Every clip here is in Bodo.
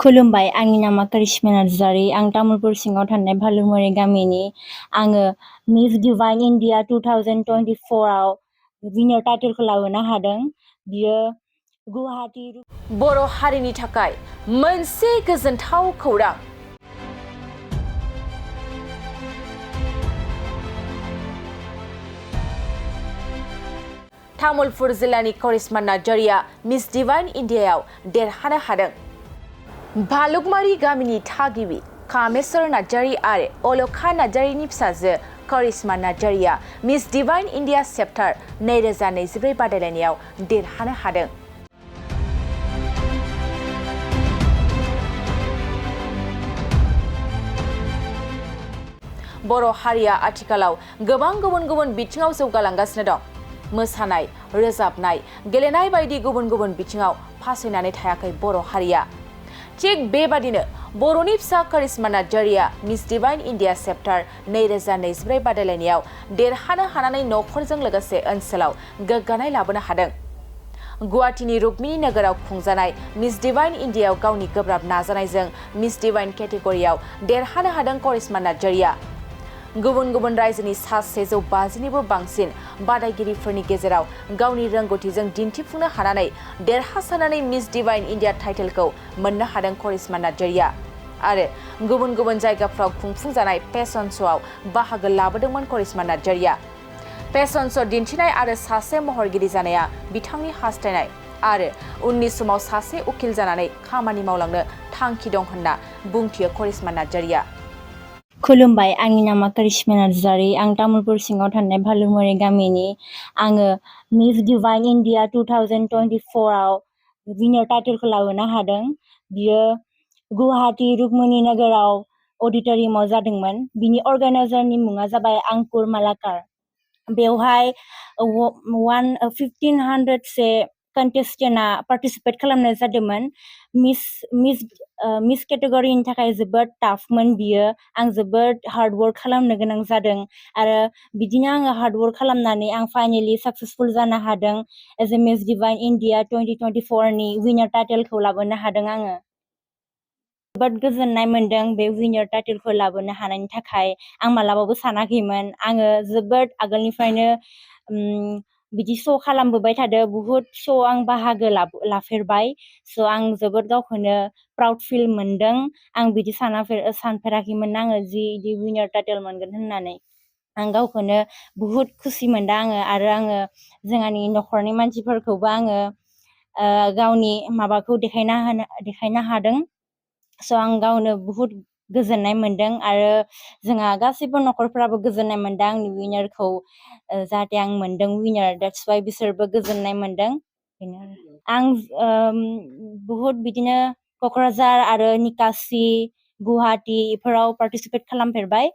खुलुमबाय आंनि नामा करिश्मा नार्जारी आं तामुलपुर सिङाव थानाय भालुगमारि गामिनि आङो मिस डिवाइन इन्डिया 2024 आव विनार टाइटेलखौ लाबोनो हादों बियो गुवाहाटी बर' हारिनि थाखाय मोनसे गोजोनथाव खौरां तामुलपुर जिल्लानि करिश्मा नार्जारीया मिस डिवाइन इन्डियायाव देरहानो हादों भालुगमारि गामिनि थागिबि कामेश्वर नार्जारी आरो अलखा नार्जारीनि फिसाजो करिश्मा नार्जारीया मिस डिवाइन इन्डिया चेप्टार 2024 बादायलायनायाव देरहानो हादों बर' हारिया आथिखालाव गोबां गुबुन बिथिङाव जौगालांगासिनो दं मोसानाय रोजाबनाय गेलेनाय बायदि गुबुन बिथिङाव फासयनानै थायाखै बर' हारिया थिग बेबादिनो बर'नि फिसा करिश्मा नार्जारीया मिस डिवाइन इन्डिया चेप्टार 2024 बादायलायनायाव देरहानो हानानै नखरजों लोगोसे ओनसोलाव गोग्गानाय लाबोनो हादों गुवाहाटीनि रुक्मिणी नोगोराव खुंजानाय मिस डिवाइन इन्डियायाव गावनि गोब्राब नाजानायजों मिस डिवाइन केटेगरियाव देरहानो हादों करिश्मा नार्जारीया गुबुन रायजोनि 750निबो बांसिन बादायगिरिफोरनि गेजेराव गावनि रोंगौथिजों दिन्थिफुंनो हानानै देरहासारनानै मिस डिवाइन इन्डिया टाइटेलखौ मोननो हादों करिश्मा नार्जारीया आरो गुबुन जायगाफ्राव खुंफुंजानाय फेशन श'आव बाहागो लाबोदोंमोन करिश्मा नार्जारीया फेशन श' दिन्थिनाय आरो सासे महरगिरि जानाया बिथांनि हास्थायनाय आरो उननि समाव सासे उकिल जानानै खामानि मावलांनो थांखि दं होनना बुंथियो करिश्मा नार्जारीया खुलुमबाय आंनि नामा करिश्मा नार्जारी आं तामुलपुर सिङाव थानाय भालुगमारि गामिनि आङो मिस डिवाइन इन्डिया 2024 आव विनार टाइटेलखौ लाबोनो हादों बियो गुवाहाटी रुक्मिणी नोगोराव अडिट'रियामाव जादोंमोन बिनि अर्गानाइजारनि मुङा जाबाय अंकुर मालाकार बेवहाय 1500 से कन्टेस्टेन्टआ पार्टिसिपेट खालामनाय जादोंमोन मिस केटेगरिनि थाखाय जोबोद टाफमोन बियो आं जोबोद हार्ड वर्क खालामनो गोनां जादों आरो बिदिनो आङो हार्ड वर्क खालामनानै आं फाइनाली साक्सेसफुल जानो हादों as a miss divine India 2024 नि विनार टाइटेलखौ लाबोनो हादों आङो जोबोद गोजोननाय मोनदों बे विनार टाइटेलखौ लाबोनो हानायनि थाखाय आं मालाबाबो सानाखैमोन आङो जोबोद आगोलनिफ्रायनो बिदि श' खालामबोबाय थादों बुहुत श' आं बाहागो लाफेरबाय स' आं जोबोद गावखौनो प्राउड फिल मोनदों आं बिदि सानफेराखैमोन आङो जि विनार टाइटेल मोनगोन होननानै आं गावखौनो बुहुत खुसि मोनदों आङो आरो आङो जोंहानि नखरनि मानसिफोरखौबो आङो गावनि माबाखौ देखायनो हादों स' आं गावनो बुहुत गोजोननाय मोनदों आरो जोंहा गासैबो नखरफ्राबो गोजोननाय मोनदों आंनि विनारखौ जाहाथे आं मोनदों विनार द्याट्स वाइ बिसोरबो गोजोननाय मोनदों बेनो आं बुहुत बिदिनो क'क्राझार आरो निकासि गुवाहाटी इफोराव पार्टिसिपेट खालामफेरबाय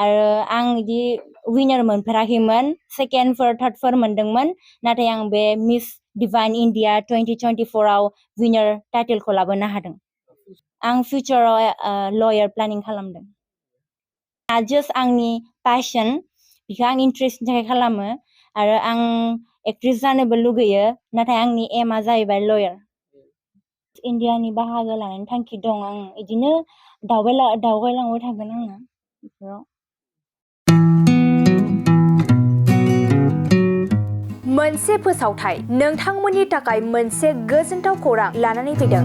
आरो आं बिदि विनार मोनफेराखैमोन सेकेन्डफोर थार्डफोर मोनदोंमोन नाथाय आं बे मिस डिवाइन इन्डिया 2024 आव विनार टाइटेलखौ लाबोनो हादों आं फिउचाराव लयार प्लेनिं खालामदों जास्ट आंनि पैशन बेखौ आं इन्ट्रेस्टनि थाखाय खालामो आरो आं एक्ट्रेस जानोबो लुगैयो नाथाय आंनि एमआ जाहैबाय लयार इन्डियानि बाहागो लानायनि थांखि दं आं बिदिनो दावगायलांबाय थागोन आङो बेफोराव मोनसे फोसावथाय नोंथांमोननि थाखाय मोनसे गोजोनथाव खौरां लानानै फैदों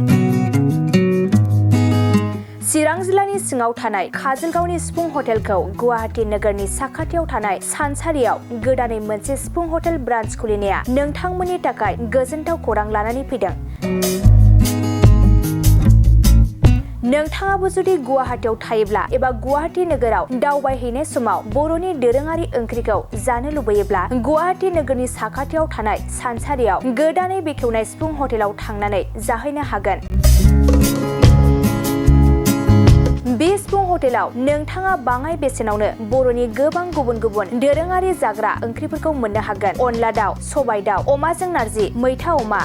चिरां जिल्लानि सिङाव थानाय काजलगावनि सिफुं हटेलखौ गुवाहाटी नोगोरनि साखाथियाव थानाय सानसारियाव गोदानै मोनसे सिफुं हटेल ब्रान्च खुलिनाया नोंथांमोननि थाखाय गोजोनथाव खौरां लानानै फैदों नोंथाङाबो जुदि गुवाहाटीयाव थायोब्ला एबा गुवाहाटी नोगोराव दावबायहैनाय समाव बर'नि दोरोङारि ओंख्रिखौ जानो लुबैयोब्ला गुवाहाटी नोगोरनि साखाथियाव थानाय सानसारियाव गोदानै बेखेवनाय सिफुं हटेलाव थांनानै जाहैनो हागोन बे सिफुं हटेलाव नोंथाङा बाङाय बेसेनावनो बर'नि गोबां गुबुन दोरोङारि जाग्रा ओंख्रिफोरखौ मोननो हागोन अनला दाउ सबाय दाउ अमाजों नारजि मैथा अमा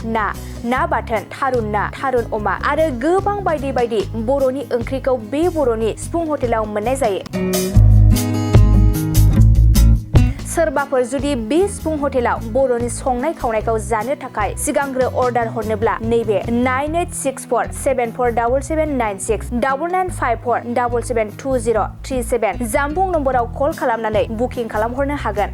ना बाथोन थारुन ना थारुन अमा आरो गोबां बायदि बर'नि ओंख्रिखौ बे बर'नि सिफुं हटेलाव मोननाय जायो सोरबाफोर जुदि बे सिफुं हटेलाव बर'नि संनाय खावनायखौ जानो थाखाय सिगांग्रो अर्डार हरनोब्ला नैबे 9864747796 9954772037 जानबुं नम्बराव कल खालामनानै बुकिं खालामहरनो हागोन।